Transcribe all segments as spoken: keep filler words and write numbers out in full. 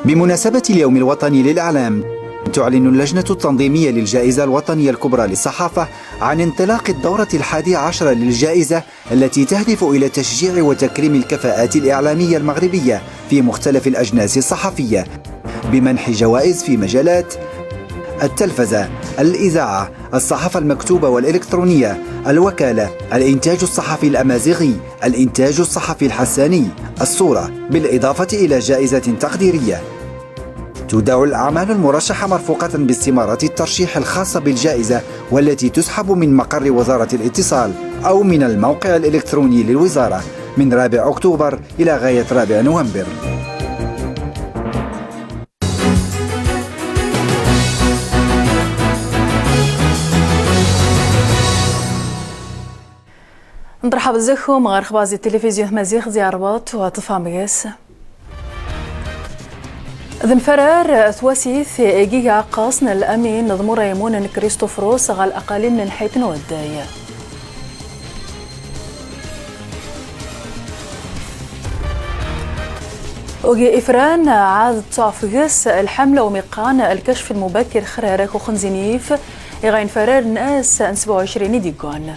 بمناسبة اليوم الوطني للإعلام، تعلن اللجنة التنظيمية للجائزة الوطنية الكبرى للصحافة عن انطلاق الدورة الحادية عشرة للجائزة، التي تهدف إلى تشجيع وتكريم الكفاءات الإعلامية المغربية في مختلف الأجناس الصحفية، بمنح جوائز في مجالات التلفزة، الإذاعة، الصحافة المكتوبة والإلكترونية، الوكالة، الإنتاج الصحفي الأمازيغي، الإنتاج الصحفي الحساني، الصورة، بالإضافة إلى جائزة تقديرية. تودع الأعمال المرشحة مرفوقة باستمارات الترشيح الخاصة بالجائزة، والتي تسحب من مقر وزارة الاتصال أو من الموقع الإلكتروني للوزارة من رابع أكتوبر إلى غاية رابع نوفمبر. Nṭerḥab zǝkkum ɣer ixbaṛ zi tilifizyu tamaziɣt zi ṛebɛa u tlatin. D nfarar twasit i giga aqqas n lamin d muraymun n Christophe Ross ɣer laqalim n lḥit n uwedday. Ugi ifran ɛad taf ɣes lḥamla umiqqan lkecf lmubakir xrarak uxenzinif i ɣa infarar n ass n sebɛa u ɛecrin i d-iggan.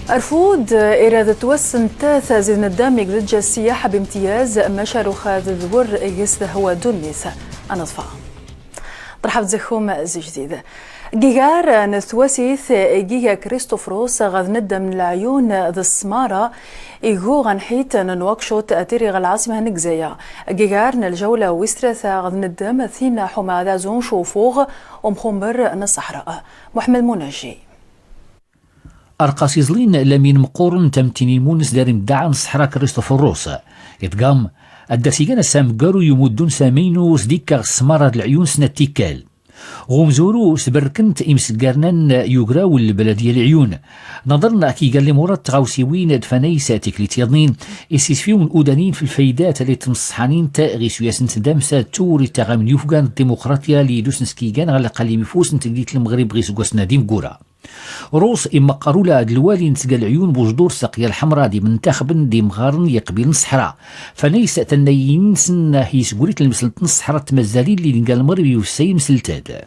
Arfud irad twasentat zi dnedam i gdja ssiyaḥa bimtyaz, maca ruxad d wur ɣes d hwa dunnit. Ad nḍfa. Ṭerḥab zǝkkum zi jdiḍ. Gigar n twasit i giga Christophe Ross ɣer dnedam n lɛyun d ssmara, iggu ɣer nḥit n Nouakchott, tiri ɣer lɛaṣima n Gzaya. Gigar n lǧawla wis tlata ɣer dnedam, tin ḥuma d azunc ufuɣ umxumber n ṣṣeḥra. Muḥemmed Munaji. Arqas iẓlin lamin mqurn n tamtinimun s darim ddaɛa n ṣṣeḥra Christophe Ross. Iḍgam, ad-as-igan ass amggaru i umuddun s amaynu s d-ikka ɣ ssmara d lɛyun snat tikkal. Ɣ umzuru sberknt imsggarnan yugraw n lbeladiya lɛyun. Naḍrn ak igan limurad tɣawsiwin d fanayes tiklit yaḍnin, isisfiw n udanin f lfaydat lli ttmṣṣḥanint ɣ isuyas n tdamsa d tewri taɣamin yufgan d dimuqraṭya lli idusn s kigan ɣer laqalim ifus n tglit n Lmeɣrib ɣ isggwasen-a d imggura. Ross immqqar ula d lwali n tga lɛyun Bujdurt s aqyal ḥemra d imntaxben d imɣaren iqbilen ṣṣeḥra. Fanayes tannayin-nsn hi sgurit lmslent n ṣṣeḥra d tmazzalin lli nga Lmeɣrib iwessay imslt-ad.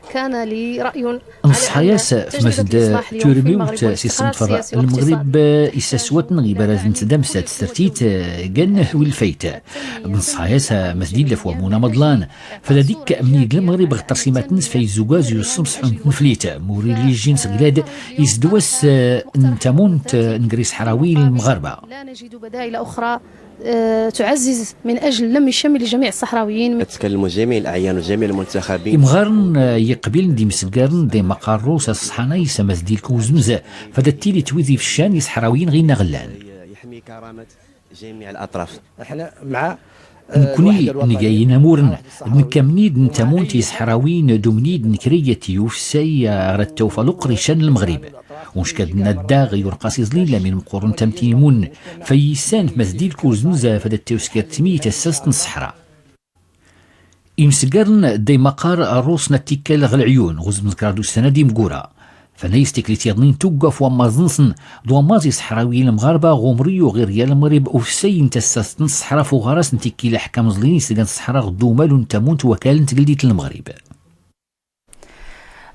Nṣeḥa-yas f ma s d turmiwt s iṣnfr Lmeɣrib issaswatn ɣ ibaraz n tdamsa d tsertit, gan wi lfayt. Nṣeḥa-yas ma s d illa f wamun amaḍlan. Fad ad ikk mnid Lmeɣrib ɣ tṛsimat-ns fay zugaz yussmṣḥun tnflit, mur illi ijjin s ɣilad isdwas n tamunt n gr iṣḥrawiyin lmɣarba. لا نجد بدائل أخرى، آه، تعزز من أجل لم الشمل لجميع الصحراويين. اتكلموا جميع الأعيان وجميع المنتخبين. Imɣaren iqbilen d imsggarn d immqqar Ross ṣṣeḥa-nnes ma s d ilk uzmz, fad ad tili twidi f ccan iṣḥrawiyin ɣinna ɣ llan. يحمي كرامة جميع الأطراف. Nkni nga inamurn, d nkka mnid n tamunt iṣḥrawiyin d umnid n krayat i ufessay ɣer ttawfa luqrican n Lmeɣrib. Unck ad nadda ɣ urqas iẓlin lamin mqurn tamtinimun, fay issan f ma s d ilk uzmz fad ad tewsker tmit assast n ṣṣeḥra. Imsggarn d immqqar Ross snat tikkal ɣ lɛyun ɣ uzmz kraḍ ussan-a d imggura. Fanayes tiklit yaḍnin tugga f wammaẓ-nsn d wammaẓ iṣḥrawiyin lmɣarba ɣ umriyyu ɣ iryal Lmeɣrib ufessay n tassast n ṣṣeḥra f uɣaras n tikki laḥkam ẓlin isgan ṣṣeḥra ɣ dumal n tamunt wakal n tgldit n Lmeɣrib.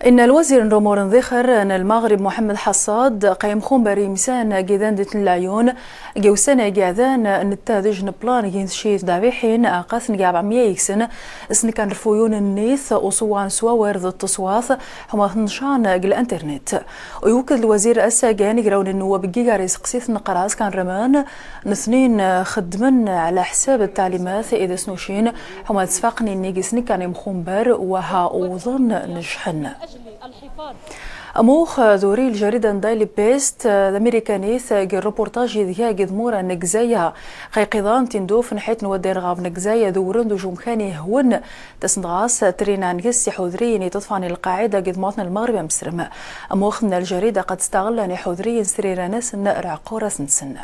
Inna lwazir n lumur n ḍixr n Lmeɣrib Muḥemmed Ḥaṣṣad, qa imxumber imsan gi dandit n lɛyun, gi ussan-agi iɛeddan, ntta d ijneplan gi ntcit dabiḥin, aqas n gi ṛebɛa mya iksn, s nkan rfuyun nnit, uṣewwan s wawer d ttṣwat, ḥuma tncan g l'internet. U iwked lwazir asagan igraw n nnuwab gigar iseqsit n qras kan rman, nttnin xeddmen ɛla ḥsab ttɛlimat i d asnucin, ḥuma tsfaqnin i gis nkan imxumber, waha uwḍen nejḥen. Amux d uri ljarida n Daily Beast, d amirikanit, gi rupurtaj ideg-a gi tmura n Gzaya, ɣa iqiḍan tinduf n ḥit n wadda irɣab n Gzaya, d uwren d ujumkan ihwen, tasn ɣas trina n gis iḥudriyen i ṭṭfan i lqaɛida gi tmurt n Lmeɣrib amsrem. Amux n ljarida qad staɣlan iḥudriyen s trira-nsn rɛqqurat-nsn.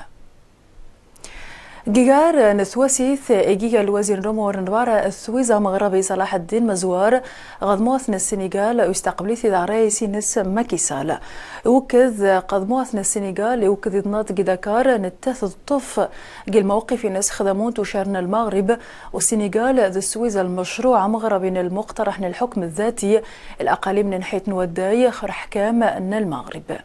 Gigar n twasit, igiga lwazir n lumur n lbara n Swiza ameɣrbi Salaḥ Ddin Mezwar ɣer tmurt n Sinigal, u istaqbel-it-id ṛṛayis-ines Macky Sall. Iwekked ɣer tmurt n Sinigal, iwekked iḍnat gi Dakar, nettat teṭṭef gi lmawqif-ines xdamun tucar n Lmeɣrib, u Sinigal d Swiza lmecruɛ ameɣrbi n lmuqtaraḥ n lḥukm zzati, laqalim n nnḥit n wadday ɣer leḥkam n Lmeɣrib.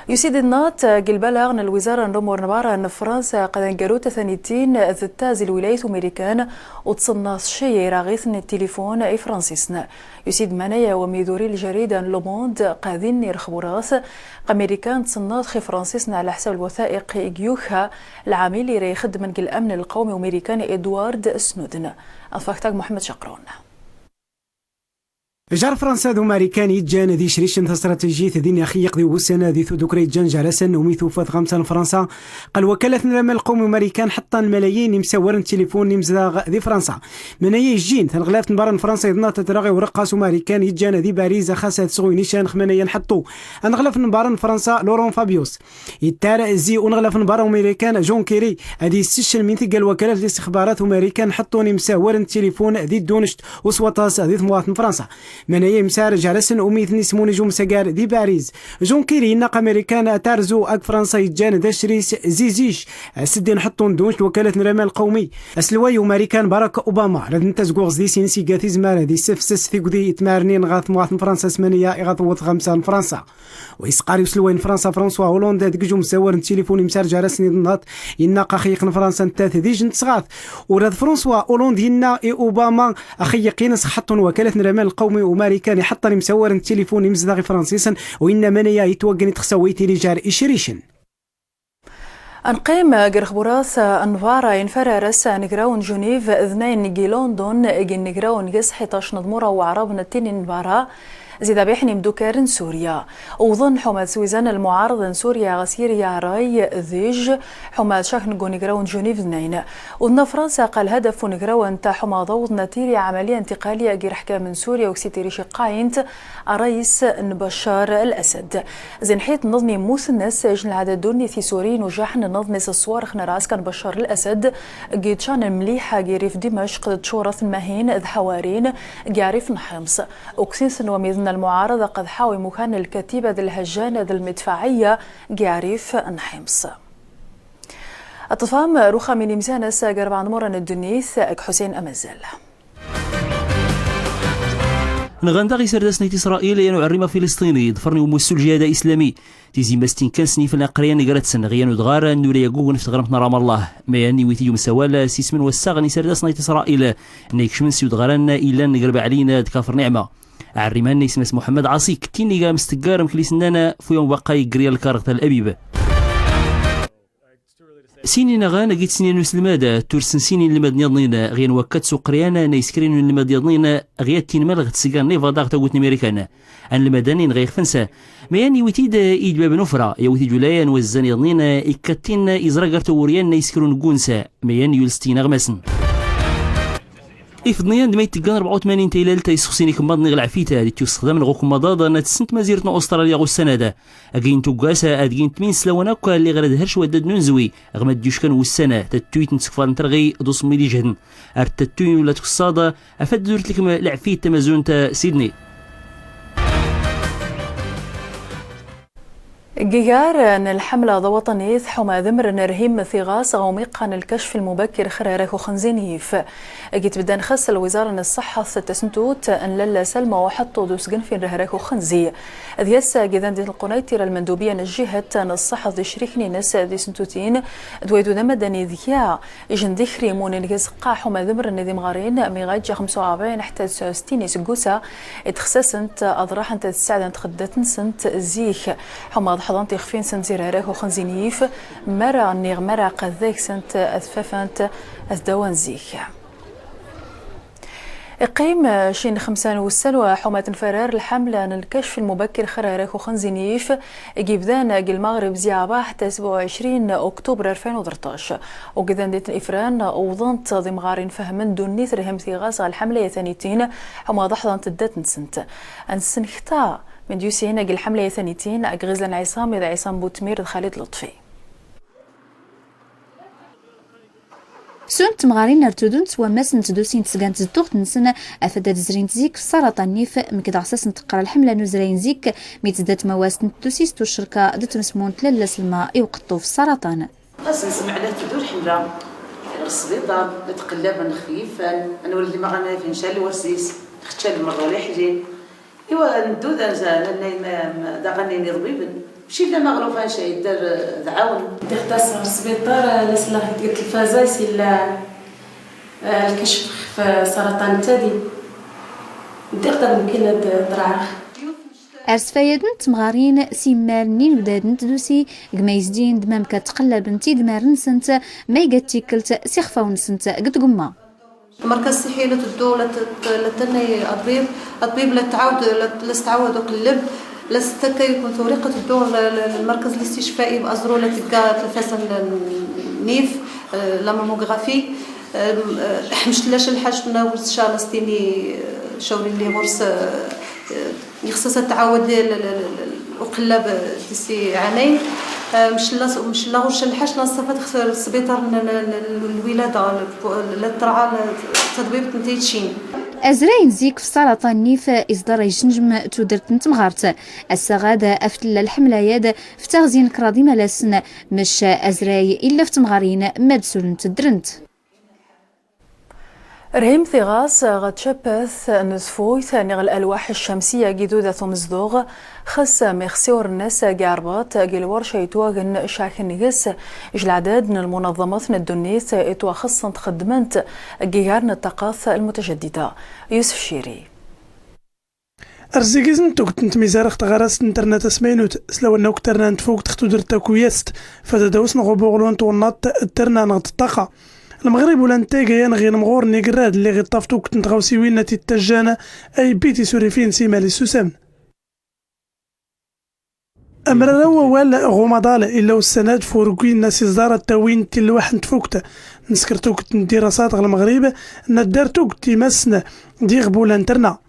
Yusi-d iḍnat gi lbalaɣ n lwizara n lumur n lbara n Fransa, ɣ taneggarut tanittin, tettaz i lwilayat n Marikan u tṣennaḍ cci i iraɣitn n tilifun ifransisen. Yusi-d manaya wa mi d-turi ljarida n Le Monde ɣ din n irexburat, ɣ Marikan tṣennaḍ x ifransisen ɛla ḥsab lwathaiq i g-yuka lɛamil i ra ixeddmen g lamn lqawmi amarikan Edward Snowden. Anfaktak Muḥemmed Caqrun. Jar Fransa d Umarikan iǧǧan d icricen tastratijit din ixeyyeq di wussan-a di tudukra iǧǧan jar-asen umi tufa tɣamsa n Fransa ɣer lwakalat n laman lqawmi Umarikan ḥeṭṭan malayin imsawar n tilifun n imezdaɣ di Fransa. Manaya ijjin taneɣlaft n bara n Fransa iḍnat ad traɣ i ureqqas Umarikan iǧǧan di Bariz, xas ad sɣu inican x manaya nḥeṭṭu aneɣlaf n bara n Fransa Laurent Fabius. Ittar zi uneɣlaf n bara Umarikan John Kerry ad issecel min tigga lwakalat n listixbarat Umarikan ḥeṭṭun imsawar n tilifun di ddunect u s waṭas di tmurt n Fransa. Manaya imsar jar-asen umi ten-ismunij umsagar di Bariz. John Kerry inna ɣ Amarikan ad tarzu ag Fransa iǧǧan d acris zi zic, ad seddin ḥeṭṭun ddunect lwakalat n laman lqawmi. Aselway Umarikan Barack Obama rad nta zguɣ zdi sin siga tizmar ad issefses tigdi itmarnin ɣa tmurt n Fransa s manaya i ɣa tewweḍ tɣamsa n Fransa. Wa isqari uselway n Fransa François Hollande deg-j umsawar n tilifun imsar jar-asen iḍnat, inna ɣ axeyyeq n Fransa nettat d ijj n tesɣart. Ura d François Hollande inna i Obama axeyyeq-ines ɣ ḥeṭṭun wakalat n laman lqawmi Umarikan iḥeṭṭan imsawar n tilifun imezdaɣ ifransisen, u inna manaya itwaggan i txsawit i jar icricen. Ad nqqim g irexburat n lbara. Infarar ass-a anegraw n Genève d nayen gi London, gi inegrawen ɣas ḥdac n tmura n waɛrab n ttinin n lbara, zi dabiḥ n imdukal n Surya. Wwḍen ḥuma d Swizan lmuɛarḍa n Surya ɣer Sirya ray d ijj, ḥuma d cakn g unegraw n Genève d nayen. Wwḍen Fransa ɣer lhadaf n unegraw n ta ḥuma d awḍen tiri ɛamaliya intiqaliya g ireḥkam n Surya u ksitiri ciqqayint ṛayis n Bacar Lasad. Zi nnḥit n iḍnni mmuten ass ijj n lɛadad n ddunit i Suriyin u jaḥen n iḍnni s ṣṣwarx n lɛaskar n Bacar Lasad, gi ččan mliḥ gi rif Dimacq d ččurat n mahin d ḥawarin gi rif n Ḥims. U ksin-ten wamiden n lmuɛarḍa ɣad ḥaw imukan n lkatiba d lhajjan d lmidfaɛiyya gi rif n Ḥims. Ṭṭfam ruxam inimsan ass-a g rebɛa n tmura n ddunit g Ḥusayn Amazzal. Nɣan daɣ iserdasn n Isṛayil yan uɛerrim afilisṭini iḍfrn i umussu n lǧihad aislami. Tizi n Mastinka n snifel aqryan igrad-sn ɣ yan udɣar n ula yaggugn f tɣrmt n Ramallah. Ma yan iwit-id umsawal s ism n wassaɣ n iserdasn n Isṛayil, nna ikcmn s udɣar-an illan g Rbaɛlin d Kafr Niɛma. Aɛerrim-an ism-as Muḥemmed Ɛaṣi, kttin iga amsteggar mklis nnan f uyawm baqqay gr yan lkar ɣ Tal Abib. Sinin aɣan agi tsnin n uselmad, tursen sinin n lmad niḍnin, ɣ yan wakkat s uqryan n iskrin n lmad niḍnin, ɣ yan tinmel ɣ tsga n Nevada ɣ tagut n Amerikan. Anlmad-an inɣa ixfan s, ma yan iwit-id idbab n ufra, yawit-id ula yan wazzan niḍnin, ikkattin iẓra gar tawuryan n iskru n gguns, ma yan yules tinaɣmasn. Ifḍn yan d ma itggan rebɛa u tmanin taylalt a isxusin ikemmaḍn iɣ lɛfit ad ittusxdamn ɣ ukemmaḍ aḍan ad tessn tmazirt n Ustralya ɣ ussan-ad. Agi n tuggas ad gin tmin islawan akk alliɣ rad herc waddad n unzwi ɣ mad d-yuckan wussan, tattuyt n tskfar n trɣi d usmmi d ijdn. Ar tattuyt n ula tkessaḍ afad ur tlkm lɛfit tamazunt Sydney. Gigar n lḥamla tawaṭanit ḥuma d mr n rhim tiɣas ɣ umiqqa n lkacf lmubakkir xr hrak uxnzi n yif. Agi tbddan xas lwizara n ṣṣaḥa s tasntut n lalla salma uḥeṭṭu d usgnfi n rhrak uxnzi. Deg-s gidan di tnqunayt tira lmandubiyya n ljihat n ṣṣaḥa d icriken-ines di sntutin d wayd udamadani deg-a. Ijn d ikrimun n gazqqa ḥuma d mr n d imɣarin mi ɣa iǧǧa xemsa u ṛebɛin ḥtta d tesɛa u settin isggusa, i d-xsasnt ad ṛaḥnt ad ssaɛdent xeddat-nsnt zik ḥuma ad ḥḍant ixf-insnt zi rhrak uxnzi n yif, mara nniɣ mara qad daksnt ad fafnt ad dawant zik. Iqqim cin xemsa n wussan wa ḥuma tnfarar lḥamla n lkacf lmubakkir xr hrak uxnzi n yif, i gibdan g lmaɣrib zi ṛbaḥ ḥtta sebɛa u ɛecrin uktuber alfin u tleṭṭac. U gidan di tnifran wwḍnt d imɣarin fahmn dunnit rhim tiɣas ɣ lḥamla ya tanittin ḥuma ad ḥḍant ddat-nsnt. Ad nsnkta min d-yusin g lḥamla ya tanittin g ɣizlan Ɛisam d Ɛisam Butmir d Xalid Lṭfi. Sunt temɣarin ar tudunt wammas n tdusi n tesgant d tuɣt-nsen, afad ad zrint zik f ssaraṭan n nnif, mk daɣ sas n teqqar lḥemla n uzray n zik, mi tesda tmawast n tdusi s tuccerka d tmesmunt lalla s lma i uqeṭṭu f ssaraṭan. Ɣas nsmeɛ la teddu lḥemla, ɣer sbiṭar, la tqellaben xef yifan, anwar lli ma ɣanafin ca lwers-is, xčal merḍu liḥlin. Iwa, neddu da nza, nanna ima, daɣen ini ḍbiben. Mačči illa ma ɣlufan ca idder, eh, d ɛawen. Ddiɣ tas ɣer sbiṭar, eh, la sla ɣ telfaza, is illa, eh, lkecf xef saraṭan n tadi. Ddiɣ da mumkin ad, ad raɛaɣ. Ar sfayad n temɣarin, simmal n inugdad n tdusi, gma izdin d mamk ad tqellabent idmaren-nsent, ma iga tikkelt s ixfawen-nsent g tgemma. Lmerkez ṣṣiḥi la teddu, la t-, la tennay aḍbib, aḍbib la tɛawed, la, la s-tɛawed uqelleb, la s-ttakka ikun tewriqt teddu l-, l-, lmerkez listiccfai b Azru la tegga telfasa n, n nnif, eh, la mammographie, eh, mec tella ca lḥaja, nna ur tecca la s-tini, eh, cawrin li ɣur-s, eh, eh, Ixṣṣa ad tɛawed l-, l-, l-, l-, uqellab d'ici ɛamayn. Eh, mec la, mec la ɣur-c lḥaja, la nṣafat xef sbiṭar n, n, n, n lwilada, l-, la terɛa, l-, tadbibt n tayeččin. Azray n zik f ssaraṭan n nnif iẓḍar a ijenjem tudert n temɣart. Ass-a ɣad af tella lḥemla-yad f taɣzi n kraḍ imalasn, mec azray illa f temɣarin mad sulent ddrent. Rhim Tiɣas ɣ tcapat n tfuyt niɣ الألواح الشمسية gi dudat umezduɣ, xas ma ixsi urnas gi Rrbaṭ gi lwarca itwagen cakn ges ijlaɛdad n lmunaẓamat n ddunit itwaxṣṣen xeddment gi gar n ṭṭaqat lmutajaddida. Yusef Ciri. Ar zzigid n tugt n tmizarɣt ɣarast n terna tasmaynut, s lawan akk terna n tfugt x tudert takuyazt, f adadaws n ɣubuɣlu n twennaḍt d terna n ɣ ṭṭaqa. Lmeɣrib ulan tayga yan ɣ inemɣuren igrad lli ɣ iṭṭaf tugt n tɣawsiwin n titajjan, a ibbi tisurifin s imal issusamen. Amraraw awal ɣ umaḍal illa ussanad f urgwi n asiẓar ad tawin tillwaḥ n tfugt. Nesker tugt n ddirasat ɣ Lmeɣrib, naddar tugt imassn d iɣbula n terna.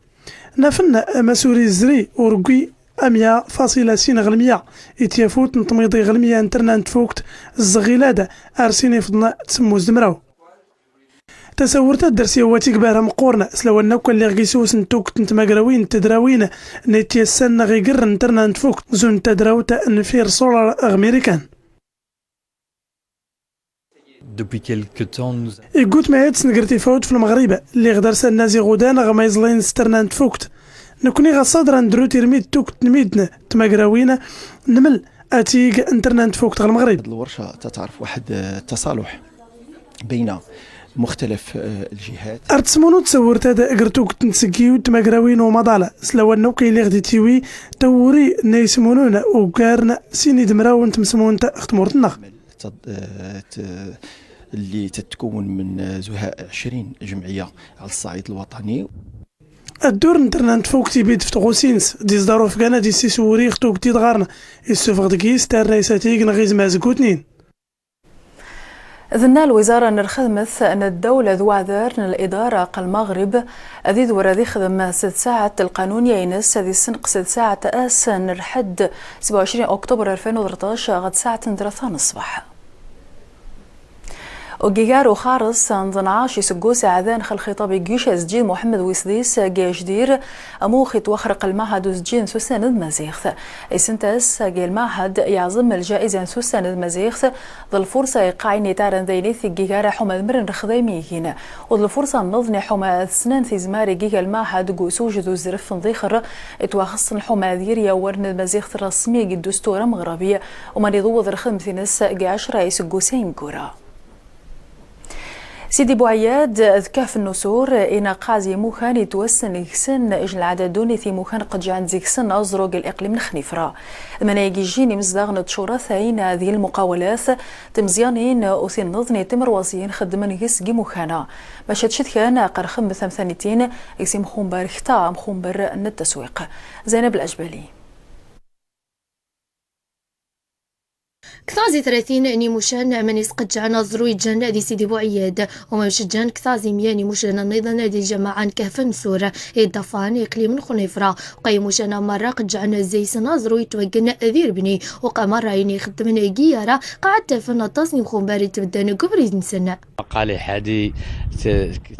Nafn amasuri zri urgwi amya faṣila sin ɣ lmya i tyafut n tmiḍi ɣ lmya n terna n tfugt, zzeɣilad ar sin ifḍn d semmuz d mraw. Tasawurt ad ders yawwa tigbar ameqqurn s lawan akk alliɣ gis uss n tugt n tmagrawin d tedrawin n ityassan ɣ igrn n terna n tfugt, zun tadrawt n First Solar ɣ Mirikan. Depuis quelque temps, nous... Iggut ma ad sneger tifawt f Lmeɣrib, lliɣ dars annaz iɣudan ɣ ma iẓlin s terna n tfugt. Nekni ɣas aḍr ad nedru tirmit tugt n midn d tmagrawin, nml atig n terna n tfugt ɣ Lmeɣrib. هاد الورشة تعرف واحد التصالح بين مختلف الجهات. Ar tesmunut tasawurt ad gr tugt n tseggiwt d tmagrawin umaḍal, s lawan akk illi ɣ d itiwi tawuri n ismunun uggarn sin id mraw n tmsmunt ɣ tmurt nneɣ. تض-، آه، ت-، اللي تتكون من زهاء عشرين جمعية على الصعيد الوطني. Addur n terna n tfugt ibid f tɣusi-ns, d iẓḍar ufgan ad issiswuri ɣ tugt i d-ɣarn, issufeɣ-d gis tarrayt atig nɣ izmaz gutnin. Thenna lwiẓara n lxedmet n ddawla d waɛdar n lidara ɣ Lmeɣrib ad idwer ad ixdem s tsaɛet lqanun ya-ines ad issenqes tsaɛet ass n lḥedd سبعة وعشرين أكتوبر ألفين وثلطاش ɣ tsaɛet n tlata n ṣṣbeḥ. Ugigar uxares n tnac iseggusen ɛdan x lxiṭab iggis asǧid Muḥemmed Wisdis gi ajdid, amux itwaxreq lmaɛhad usǧid n tussna n tmaziɣt. Isent-as gi lmaɛhad iɛẓem lǧaɛiza n tussna n tmaziɣt, d lfurṣa iqqaɛen i itaɛraḍen d ayen i t-igigar iḥuma ad mren lxedɛa imihigin. U d lfurṣa nniḍen iḥuma ad snen tizmar igiga lmaɛhad g usewjed uzref n ḍixer, itwaxṣṣen ḥuma ad yiri awal n tmaziɣt rrasmi gi ddustur ameɣrabi, u mani iḍewweḍ lxedmet-ines gi ɛecra iseggusen ineggura. Sidi Buɛeyad d Kaf Nnusur, inaqqaẓ imukan itwassen gsen ijlɛad ddunit imukan qeǧɛen zi gsen aẓru g liqlim n Xnifra. D manaygi ijin imezdaɣ n tcuratin d lmuqawalat, timẓyanin u tinneḍnin timerwaẓin xeddmen gis g imukan-a. Maca d cetkan aqerxem tamtanitin gis imxumber kta amxumber n tteswiq. Zaynab Lɛejbali. Ktaẓ i tlatin n imucan mani sqedjɛn aẓru iǧan di Sidi Buɛyad, u ma mcedjɛn ktaẓ i mya n imucan nniḍen di lǧamaɛa n Kehf Msur, i ḍḍafan iqlim n Xnifra. Qa imucan merra qedjɛn zzi-s n aẓru itwaggen di rbni, u qa merra ini ixeddmen giyara, qa ɛettɛfen aṭas n imxumbar itbeddan g ubrid-nsen.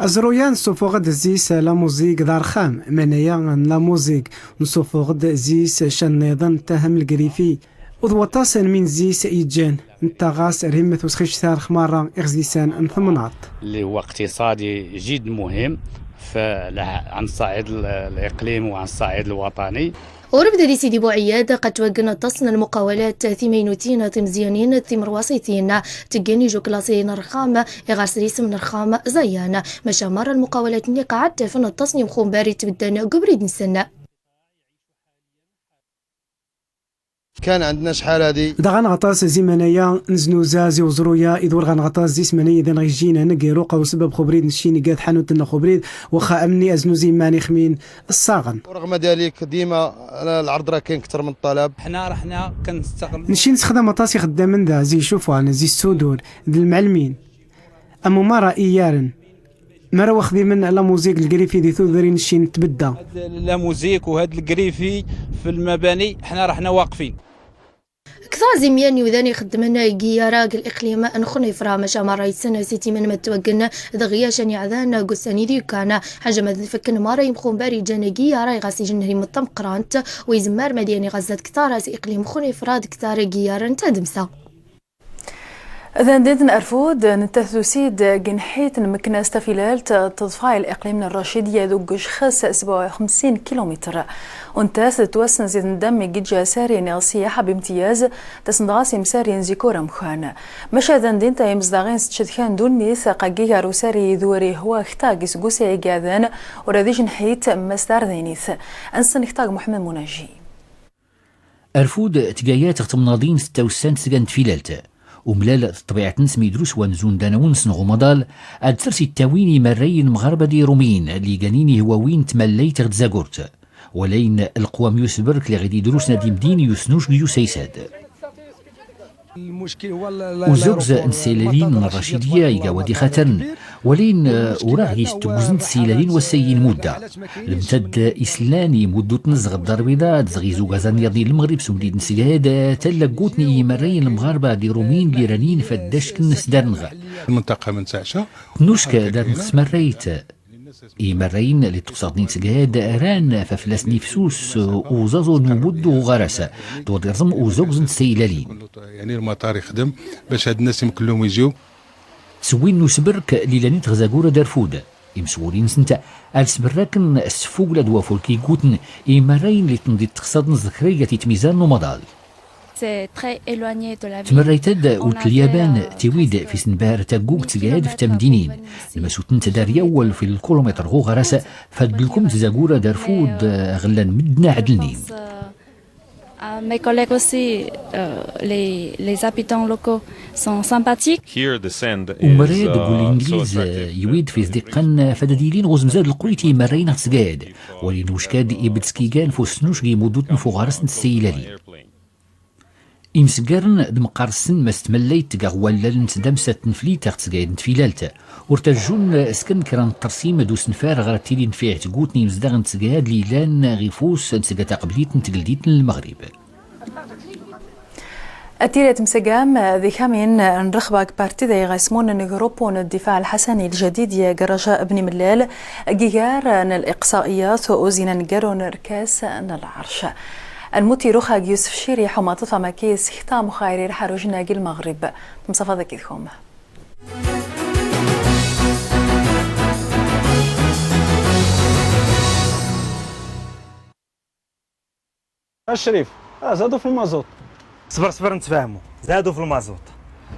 Aẓru-ya nsufuɣ-d zzi-s la muẓig d arxam, manaya n la muẓig nsufuɣ-d zzi-s ca nniḍen ttaham lgrifi. U d waṭas n min zzi-s iǧǧan, netta ɣas rhimet usxic tarx merra iɣzisan n temnaḍt. اللي هو اقتصادي جد مهم ف-، على الصعيد ال-، الإقليم وعلى الصعيد الوطني. Ur bda di Sidi Buɛyad, qa ttwaggen aṭas n lmuqawalat timaynutin timẓiyanin timrwaṣitin, ttggan iju klaṣi n rxam, iɣar sris n rxam ẓayan. Maca merra lmuqawalat-nni qa ɛettɛfen aṭas n imxumbar itbeddan g ubrid-nsen. كان عندنا شحال هادي. Daɣen ɣaṭas zi manaya n znuza zi uẓru-ya, iḍwir ɣan ɣaṭas zi smanaya idan ɣ ijjinan, gayru qa u sbab x ubrid n cci n iga tḥanut n x ubrid, waxxa amni aznuzi iman ixmin ṣṣaɣen. ورغم ذلك ديما العرض راه كاين أكثر من الطلب. حنا رحنا كنستغلو. Nci nsexdam aṭas ixeddamen da, zi icufan, zi ssudur, d lmɛelmin. Am umara iyaren. Mara wa xdimen la muzik lgrifi di tudrin n cci n tbedda. هاد la muzik وهاد lgrifi في المباني، حنا رحنا واقفين. Ktaẓ i mya n iwdan ixeddmen giyara g liqlim n Xnifra, maca merra itsen si timan ma ttwaggen d ɣiyac n iɛdan g ussan i d-yukkan, ḥaǧa ma d-nfekken merra imxumbar iǧan giyara i ɣas iǧen rhimet tameqqrant, wa izemmar mad yan iɣazzat ktar si iqlim Xnifra d ktar giyara n tadmsa. Dandint n Arfud, netta tusi-d g nnḥit n meknas tafilalt teḍfa i liqlim n Rracidiya d ugg ucxas sebɛa u xemsin kilumitr. U nettat tettwassen zi tndam i giǧǧa asari n iɣ ssiyaḥa bimtyaz, tassen dɣa s imsari n zikura amkan. Maca dandint a imezdaɣ-in s tcedka n ddunit, qa gigar usari d ur ihwa kta g iseggusi igaden, ur ad ijnḥit ma s tardaynit. Ad nsen kta g Muḥemmed Munaji. Arfud tga-yat ɣ temnaḍin setta u ssan tga n tfilalt. Umlal d ṭṭbiɛt-nnes mi drus wa nzun d anaw-nnes n ɣ umaḍal, ad ters ittawin i imarrayen n lmeɣreb ad irumiyen, lli ganin ihwawin n tmallayt ɣ tzagurt. Walayn lqwam yusbrk lli ɣ id-idrusen ad imdin yusnuc g yusaysad. Uzogz n tsaylalin n Rracidiya iga wad ixatren, walayn, eh, ur aɣ gis tugzent tsaylalin wassay inmudda. Lmtad isellan i imuddut-nnes ɣ Ddar Lbiḍa, d-dɣi zugazan yaḍnin n Lmeɣrib s umdid n Seghed, tallaggut n imarrayen n lmeɣarba d irumiyen d iranin f ad d-ackn s darnɣ. المنطقة ما نتعشى. Tnuck darnɣ s tmarrayt. Imarrayen lli ṭṭuqsaḍ-nni n Seghed ran f aflas n ifsus, uẓaẓu n umuddu ɣ uɣaras, d wad irẓem uzogz n tsaylalin. يعني المطار يخدم باش هاد الناس يمكن لهم يجيو. S win n usbrk lli lanit ɣ zagura d Arfud. Imsewwrin-nsent ad sbrrakn s tfugla d wafulk iggutn i imarrayen lli tnḍi ṭṭuqsaḍ-nnes d kra iga titmizar n umaḍal. C'est très éloigné de la ville. Tmarrayt-ad ur tlli aban, tiwi-d f isenbar taggugt tga-d f tamdinin. Nmasunt-nt dar yawwal f lkilumitr ɣ uɣaras, f ad lkumt zagura d Arfud ɣ llan mddn ɛedlnin. Euh, mes collègues aussi, euh, les, les habitants locaux sont sympathiques. Here the sand is, uh, so attractive. Umrad g ulingliz, iwi-d f izdiqqan f ad ad-ilin ɣ uzmzad lquyt i imarrayen ɣ tsgad. Walayn uckad ibedd skigan f usnuc g imuddutn f uɣaras n tsaylalin. Imsggarn d meqqar-nsen ma s tmallayt tga ɣ wallal n tdamsa tneflit ɣ tsgayad n tfilalt. Ur tajjun s kan kra n ṭṭersim d usenfar ɣer ad tili tnfiɛt tgut n imezdaɣ n tsgayad lli ilan ɣ ifus n tsga taqblit n tgeldit n Lmeɣrib. Ad tili ad tmsegam di kamin n rxba g parti da iɣasmun n grupu n Ddifaɛ Lḥasani Lǧadid i Garaja Bni Mellal, gigar n liqṣaiyat u zina n garu n rkas n lɛerc. Anmut iruxa g Yusef Ciri ḥumaṭ famaki s kta muxayri rḥarujna g Lmeɣrib. Tmsafaḍ akid kum. الشريف، آه، زادوا في المازوت. صبر، صبر، نتفاهموا. زادوا في المازوت.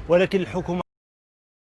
ولكن الحكومة